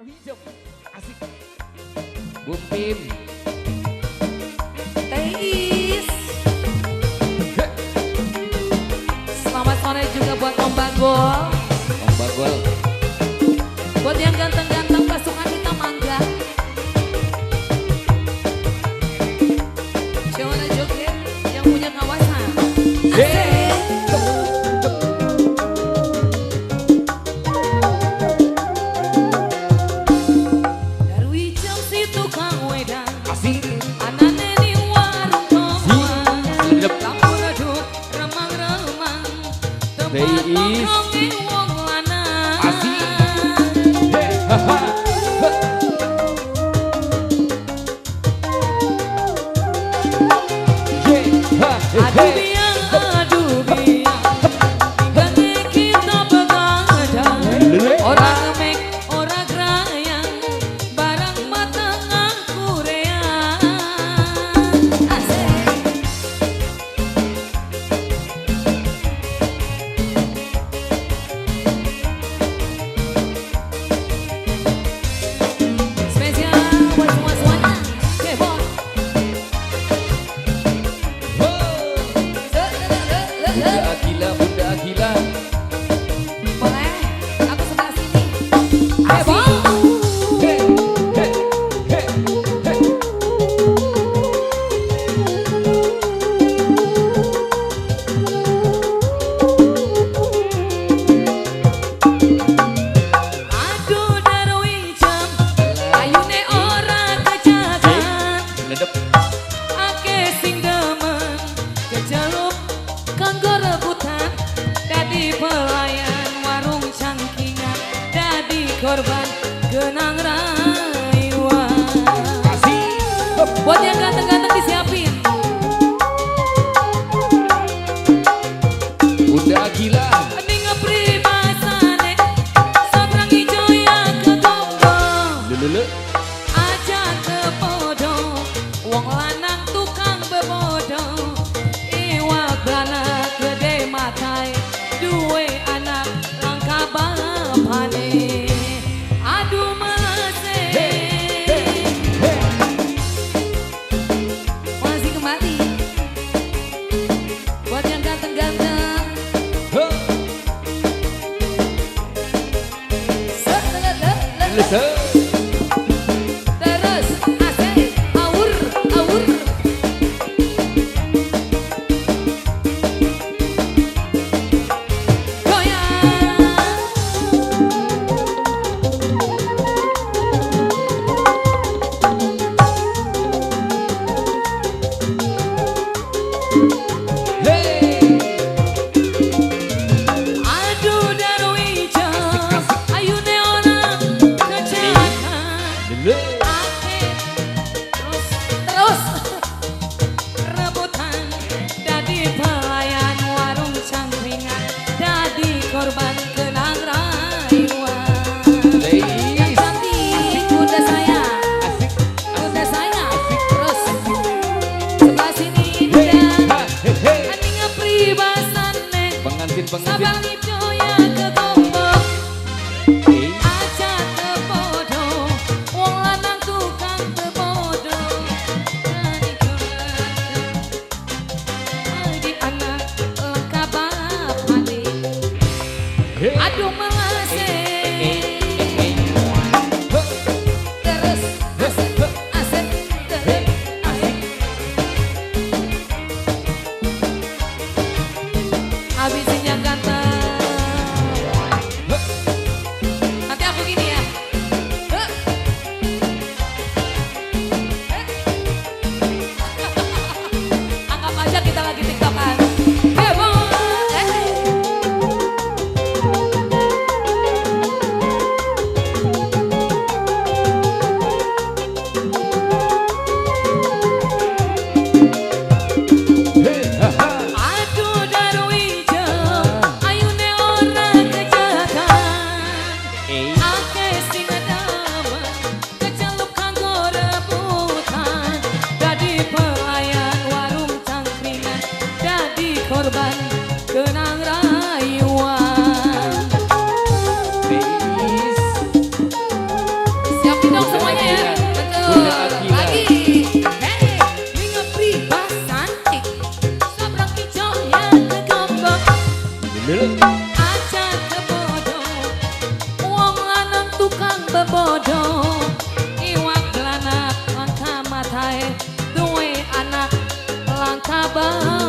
Darwijem. Asik. Bumpim. Teis. Selamat sore juga buat Om Bagol. Om Bagol. Buat yang ganteng-ganteng pasukan hitam mangga. Jawana joget yang punya kawasan. Asik. Darwijem si tukang wedang. Asik. Anane di warung toman. Lampu redup remang-remang. Tempat nongkrong wong lanang. Asik. Ha ha. Aduh biang, tinggalnya kita begadang. Orang ngemek, orang gerayang, barang matengah Korea. Asik. Spesial buat semua-semuanya. Kebon. Bunda Akila, Bunda Akila. Boleh, aku sebelah sini. Kebon. Hey, hey, hey, hey. Aduh Darwijem, ayune ora kejagan. Ledep. Ake sing demen, keceluk kanggo rebutan. Dadi pelayan warung cangkingan, dadi korban genang rayuan. Asik. Buat yang ganteng-ganteng disiapin. Bunda Akila. Ning pribasane, sabrang ijo ya kegombong. Lelele. Aja kepodo, wong lanang tukang bebodo. Iwak belanak gede matai, duwe anak langka bapane. Aduh melese. Masih kembali buat yang ganteng-ganteng. Lese. Terus asik, awur, awur. Goyang. Hey. Aduh Darwijem, ayune ora kecelakaan. bebodo, iwak belanak langka matae, duwe anak langka bae.